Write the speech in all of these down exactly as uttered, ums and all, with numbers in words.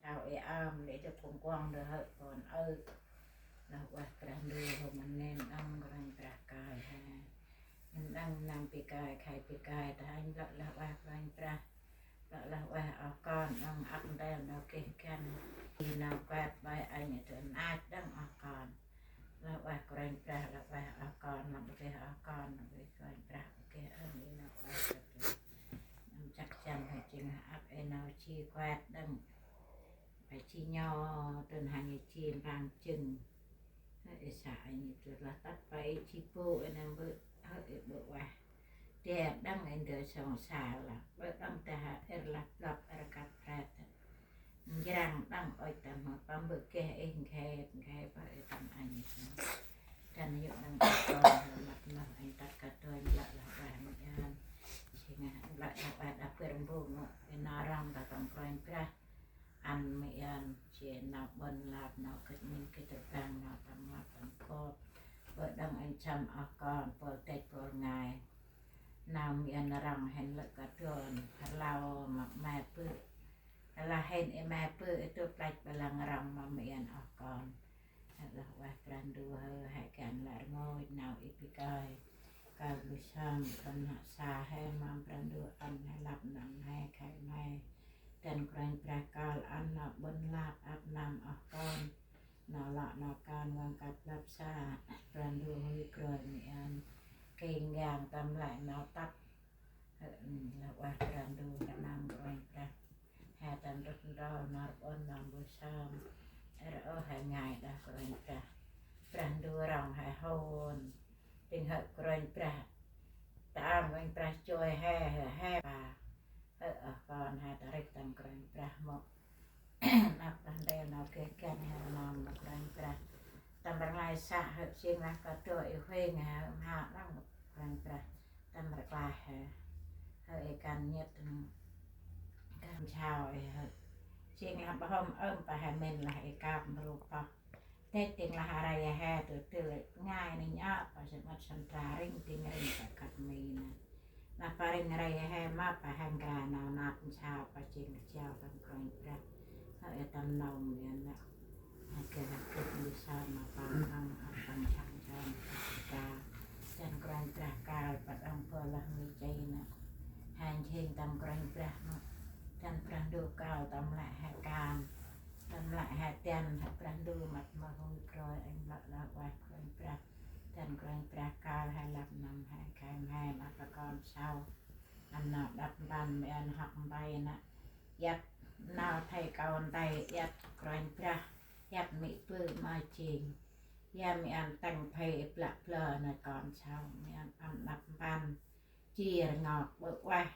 Ao ê ơm lĕ dơ phung kuŏng dơ hơ̆ kon ơ. Lah ueh Brah Ndu hơ măn nen đăng Kôranh Brah kơi he. Nen đăng năm bi kơi khay bi kơi ta anh lăk lah ueh Kôranh Brah. Lăk lah ueh oh kon đăng ăp ntel nau geh găn. Di nau kuet bai anh ê dơ nach đăng oh kon. Lah ueh Kôranh Brah, lah ueh oh kon, lah ueh oh kon, lah ueh Kôranh Brah, ueh ơn ê nau ueh kơ tu. Năm chắc chắn hơ jêng ăp ê nau ji kuet đăng. Bai ji nho, tơn hăng ê ji mpang jâng. Hơ ê sa anh ê tu lah tât bai ê ji bô ê nau bơ, hơ ê bơ ueh. Dê đăng ê ndơ song sa lah, bơ đăng ta ha êr lah blăp êr kăp bret. Njrăng đăng ôi tâm hơ păm bơ geh ê nkhê, nkhê bơ ê tâm anh ê. Dăn yôk đăng ôi kon hơ măt mơh anh tât kơ tônh lăk lah ueh mĭn. Jêng lăk lah ueh đah bơr mbung ê nau rŏng ta tâm Kôranh Brah. Ăn mĭn, jêh nau ƀon lap, nau gĭt mĭn gĭt rbăng, nau tâm lap tâm kôp. Bơ đăng anh chăm oh kon, bơ têch bơ ngai. Nau mĭn rŏng hên lĕ kơ tônh, hơ lao ma me bơ. Hơ la hên ê me bơ, ê tôp lăch bơ lăng rŏng ma mĭn oh kon. Hơ lah ueh Brah Ndu hơ, he găn lĕ rngôch nau ê bi kơi. Kơ bu sơm, tâm nă sa he ma Brah Ndu ăn he lăp năm he khay me. Dăn Kôranh Brah kơl ăn nau ƀon lap ăp năm oh kon. Nau lăk nau kan văng kăp lăp sa, Brah Ndu hui kroi mĭn. Kêng gang tâm lĕ nau tât. Hơ, ơ, lah ueh Brah Ndu, rnơm Kôranh Brah. He tâm rŭt ndrâu, nau rbŭn, nau bu sơm. Ơ, ơ, he ngai đah Kôranh Brah. Brah Ndu rŏng he hôn. Tĭng hơ Kôranh Brah. Ta am Kôranh Brah joi he, he, he pa. Hơ, oh kon he ta rêh tâm Kôranh Brah mơh. Năp đah ndrel nau geh găn he nau ma Kôranh Brah. Tâm rnglay sa hơ jêng lah kơ dô ê huêng he mha đăng Kôranh Brah. Tâm rklaih he. Hơ ê găn nhêt găn jao ê hơ. Jêng lah bah hom ơm pa he mĭn lah ê kap mru pah. Têch tĭng lah a rai a he tu tơ lĕ ngai nê nhŏ pa sĭt măt săn tra rĭng tĭng rĭng pa kăt mi nê. Lah pa rĭng rai a he ma pa hăng kra nau năp nsao pa jêng jao tâm Kôranh Brah. Hơ ê tâm nau mi nê. Hơ kê hơ kê mi sa ma pa hăng ăp păng chăng chăng pa kra. Dăn Kôranh Brah kal pa đăng bơ lah mi chay nê. Hên jêng tâm Kôranh Brah nê. Dăn Brah Ndu kal tâm lĕ he kan. Tâm lĕ he tian, he Brah Ndu măt ma hui kroi, anh lăk lah ueh Kôranh Brah. Dăn Kôranh Brah kal he lăp năm he khay mhe ma pa kon sau. Ăn nau đăp mpăn mĭn hŏk mbai nê. Iăt nau thei kâu ntai, iăt Kôranh Brah, iăt mĭ bơ̆ ma jêng. Ya mĭn tăng phê blă blơ nê kon sau, mĭn ăn đăp mpăn. Jêr ngok bơ̆ ueh.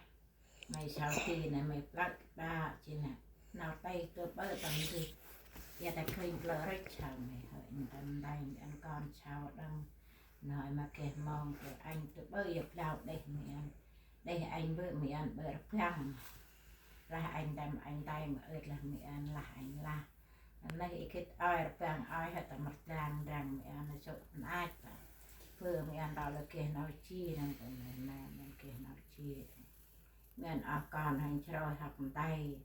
May sau ti nê may plơ̆ đă jêh nê. Nau tây tơ bơ̆ tâm dih. Ya ta khơi plơ̆ rêch sau may hơ in tâm đay may ăn kon sau đăng. Nói ma geh mong tơ anh tơ bơ̆ ya blau đeh may ăn. Đeh anh bơ̆ may ăn bơ̆ rbăng. Lah anh tâm anh tay ma ơt lah may ăn lah anh lah. Neh i gĭt oi rbăng oi hơ tâm rdang drăng may ăn sŭ nach ta. Bơ̆ may ăn tâo lah geh nau ji nâng tơ may may may geh nau ji. Mĭn oh kon hăng chroi hŏk ntai.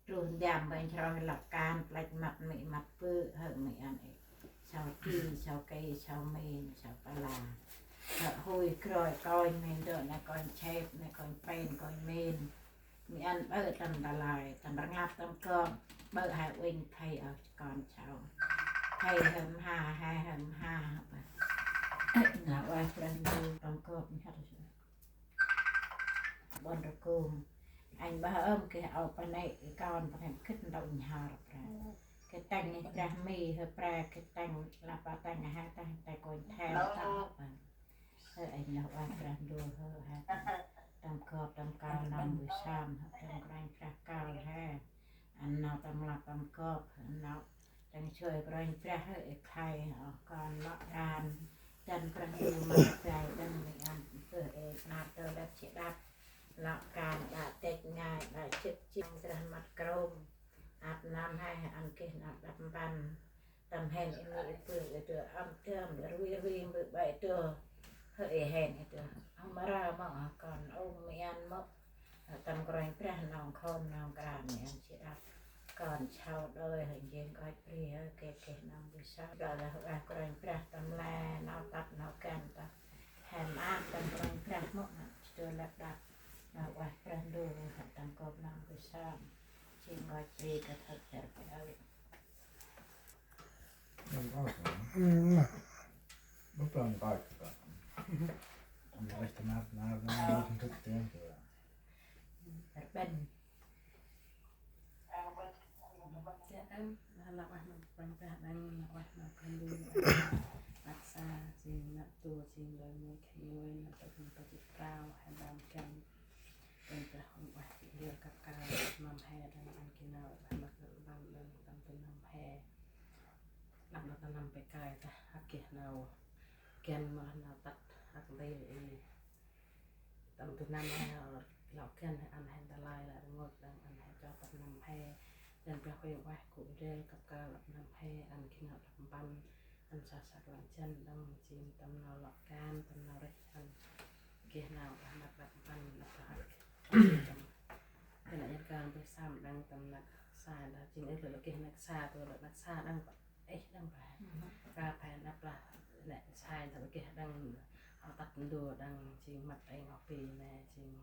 Truh ndăm ƀơ̆ chroi lăp kan, plăch măt mĭ măt bơ̆, hơ mĭn ê. Sau ti, sau kê, sau mên, sau pala. Hơ hui kroi kônh mên dơ̆ nê kônh chep, nê kônh pen, kônh mên. Mĭn ƀơ̆ tâm ta lai, tâm rnglăp tâm kơp, ƀơ̆ hai uănh phê oh kon sau. Phê hơm ha, hai hơm ha, hơ ƀơ̆. Nau ueh Brah Ndu tâm kơp nhăt. Ƀon rkung. Anh bah ơm geh âu pa nê, i kon pa nê gĭt ntŭk nhhar pra. Gĭt tâng nê Brah Mi, hơ pra gĭt tâng, lah pa tâng ha tâng, tâng kônh thel tâng pa. Hơ anh lah ueh Brah Ndu hơ ha tâng. Tâm kơp, tâm kal, nau bu sơm, hơ tâng Kôranh Brah kal he. Ăn nau tâm lăp tâm kơp, ăn nau Tâng soi Kôranh Brah ê khlay, oh kon lŏ ran. Dăn Brah Ndu măt brai, dăn mĭn ăn bơh ê năp tơ lăp si đăp. Lŏ kan đă têch ngai, đă sĭt jêng Brah măt krôm. Ăp năm he ăn geh năp đăp mpăn. Tâm hên ê mi ê bơh ê dơ ăm tơm, rui rui mbơ̆ ƀai dơ. Hơ ê hên ê dơ. Ăm rao mơ̆, oh kon ôm mĭn ăn mơ̆. Tâm Kôranh Brah nong khôm nong kra mĭn ăn si đăp. Kon sau đôi hên jêng nkoch bri hên geh geh nau mbơh sơm. Ƀiălah ueh Kôranh Brah tâm lĕ nau tât nau găn ta. He maak tâm Kôranh Brah mâu nă jêh dôl lăp đăp. Nau ueh Brah Ndu hên tâm kôp nau mbơh sơm. Jêng nkoch bri ta thât jar bri ơi. Ơ, nă. Bơ păng nkoch ta. Ăn rêh ta năp năp năp năp năp năp. Rbăn. Tê ăn, lah lah ueh nau Kôranh Brah đăng, lah ueh nau Brah Ndu, lah ueh nau năp sa, jêng năp tua, jêng đôi môi khêng nguay, năp tua, năp tua jêh prao, he đam găn. Kôranh Brah hŏng ueh, jêh ri kăp kal, năm he đăng, ăn geh nau, ueh năp năp đăng, đăng tâm tu năm he. Đăng đăng tâm năm pe kai ta, hăk geh nau, găn ma nau tât, hăk lĕ i. Tâm tu năm he, lŏ găn he ăn he ta lai lĕ rngôch đăng ăn he cho tâm năm he. Đăng Brah Huêng Ueh gŭ ndrel kăp kal đăp năm he ăn geh nau đăp mpăn, ăn sa săk lăng jăn đăng jêng tâm nau lŏ kan, tâm nau rêh ăn geh nau đăp năp đăp mpăn đăp rhăk. Tâm, tâm nau yăn kan bơh sơm đăng tâm năk sa đăng jêng ih lĕ geh năk sa tu lĕ năk sa đăng ih đăng ba. Ka phe năp lah nĕ sai tâm geh đăng, ơ, tât ndu đăng jêng măt êng ôh pi nĕ jêng,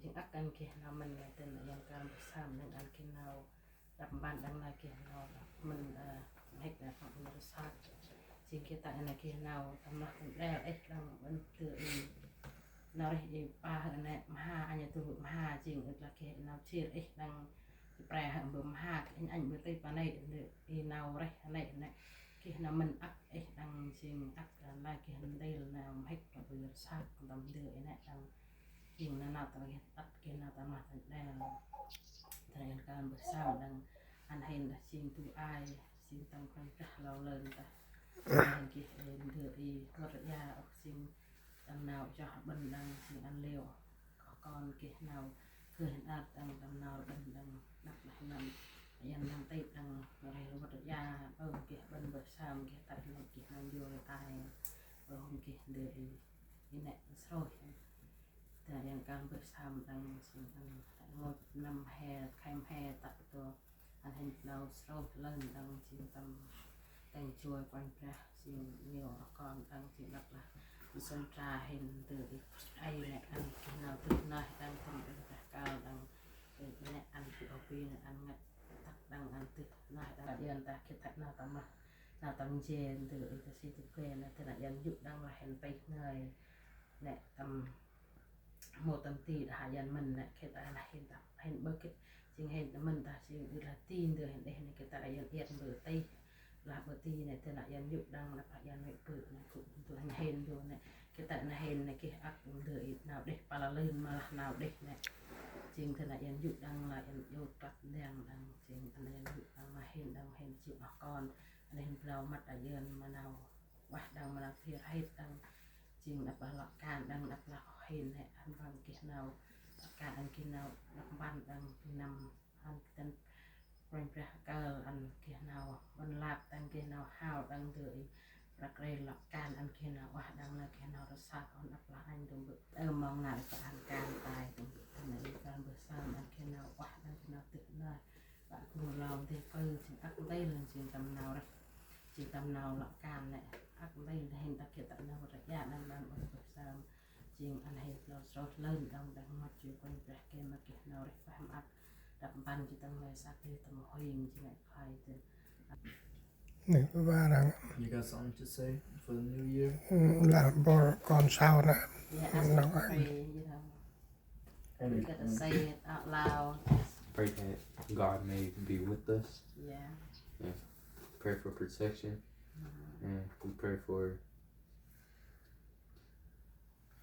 jêng ăk ăn geh nau mĭn nĕ tĭn yăn kan bơh sơm đăng ăn geh nau đăp mpăn đăng nau geh nau mĭn, ơ, mhĭk nau mhĭk nau rơsat. Jêng geh ta nau geh nau tâm lah tâm đel ih đăng ƀơ̆n tơ i nau rêh i pa hơ nĕ mha anh tu mha jêng ih lah geh nau jêr ih đăng Jêh pre hơ mbơh mha, anh, anh mbơh tih pa nĕ, nĕ, i nau rêh nĕ, nĕ. Geh nau mĭn ăk ih đăng jêng ăk, ơ, nau geh ntil nau mhĭk, nau bơh rơsat, tâm ndơ i nĕ đăng. Jêng nau nau tâm geh ăk, geh nau tâm mah tâm đel. Tâm yăn kan bơh sơm đăng, ăn hên đah jêng tu ai, jêng tâm Kôranh Brah lau lơn đah. Ăn hên geh, ơ, ndơ i, vât rơya, ôh jêng tâm nau joh ƀơ̆n đăng, jêng ăn leo. Kơ kon geh nau geh năp đăng tâm nau ƀơ̆n đăng năp lah năm. Yăn năm tip đăng rêh rvăt rơya, ơ, geh ƀơ̆n bơh sơm, geh tât nau geh nau joi tai. Ơ, hôm geh ndơ i, i nĕ srôih. Ta yăn kan bơh sơm đăng sơm đăng ngôch năm he, khem he tât tu. Ăn hên nau srôih lơn đăng jêng tâm tĭng joi Kôranh Brah jêng neo ơ kon đăng jêng đăp lah. Sân tra hên ndơ i ai nĕ ăn geh nau tưh nơh đăng tâm Kôranh Brah kal đăng. Ơ, nĕ ăn pi ôh pi nĕ ăn ngăch tât đăng ăn tưh nơh đăng. Yăn ta geh tât nau tâm mah. Nau tâm jê ndơ i ta si tưh kê nĕ tơ nă yăn yŭ đăng lah hên tih ngơi. Nĕ tâm mâu tâm ti đah yăn mĭn nĕ, geh ta lah hên ta, hên ƀơ gĭt, jêng hên ta mĭn ta, jêng ih lah ti ndơ hên đeh nĕ, geh ta lah yăn iăt ƀơ ti, lah ƀơ ti nĕ, tơ lah yăn yŭ đăng, lah yăn mĭn ƀơ nĕ, gŭ ndơ hên hên ndơ nĕ, geh ta lah hên nĕ, geh ăk ndơ i nau đeh, pala lơn ma lah nau đeh nĕ, jêng tơ lah yăn yŭ đăng, lah yăn yŭ tât ndăng đăng, jêng tơ lah yăn yŭ đăng, lah hên đăng, hên jêng oh kon, lah hên blau măt lah yăn ma nau, ueh đăng ma nau phier hên đăng, jêng năp lah lŏ kan đăng năp lah oh hên he ăn ƀăng geh nau. Lŏ kan ăn geh nau năp mpăn đăng năm ăn geh tăn Kôranh Brah kal ăn geh nau ƀơ̆n lap đăng geh nau hao đăng ndơ i. Prăk rêl lŏ kan ăn geh nau ueh đăng nau geh nau rơsat oh năp lah anh dŭm bơ̆. Ơ mong nau i ta ăn kan tai dŭm bơ̆. Tơ nă i kan bơh sơm ăn geh nau ueh đăng geh nau tưh nơh. Ƀă gŭ lŏng deh pơ jêng ăk ntil jêng tâm nau rêh. Jêng tâm nau lŏ kan nĕ, ăk ntil hên ta geh ta nau rêh ya đăng đăng ƀơh bơh sơm. Jêng ăn hên nau srôih lơn đăng đăng măt joi Kôranh Brah geh ma geh nau rêh pah măt. Đăp mpăn jêng tâm nau săk jêng tâm huêng jêng nĕ khlay jêng. Nĕ, ba răng. You got something to say for the new year? Ơ, lah bol kon sau nă. Yeah, ask Nong pray, you know. And we gotta say it out loud. Pray that God may be with us. Yeah. Yeah. Pray for protection. Mm-hmm. And we pray for,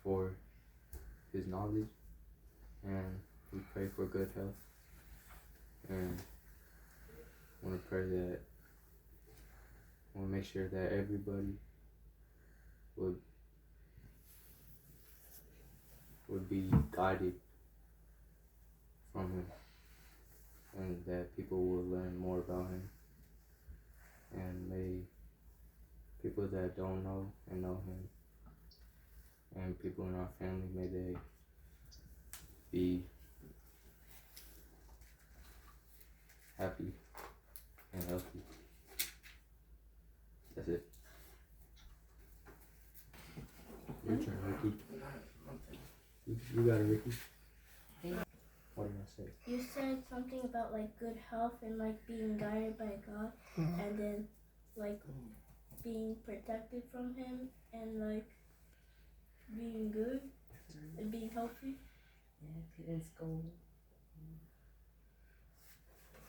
for his knowledge. And we pray for good health. And wanna pray that, wanna make sure that everybody would would be guided from him, and that people will learn more about him, and may people that don't know and know him, and people in our family, may they be Happy and healthy. That's it. Your turn, Ricky. You, you got it, Ricky. What did I say? You said something about, like, good health and, like, being guided by God, and then, like, being protected from Him and, like, being good and being healthy. Yeah, in school.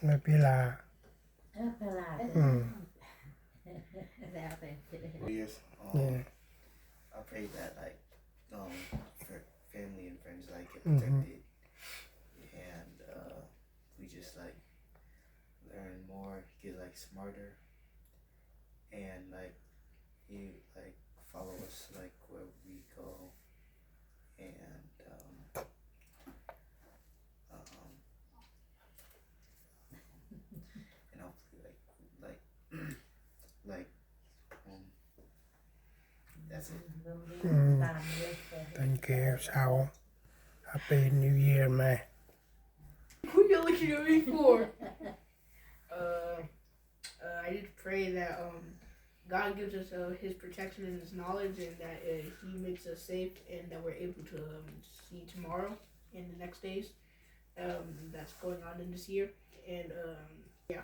Mẹ pi la. Ơ, pi la. Ừ. Yes, um, yeah. I pray that, like, um, for family and friends, like, get protected, and uh, we just, like, learn more, get, like, smarter, and, like, he, like, follow us, like, where we go, and um, um, and hopefully, like, like, like, um, that's it. Thank you. So, Happy New Year, man. Who you looking at me for? Uh, uh, I just pray that um, God gives us uh, His protection and His knowledge, and that uh, He makes us safe, and that we're able to um, see tomorrow and the next days um, that's going on in this year. And um, yeah.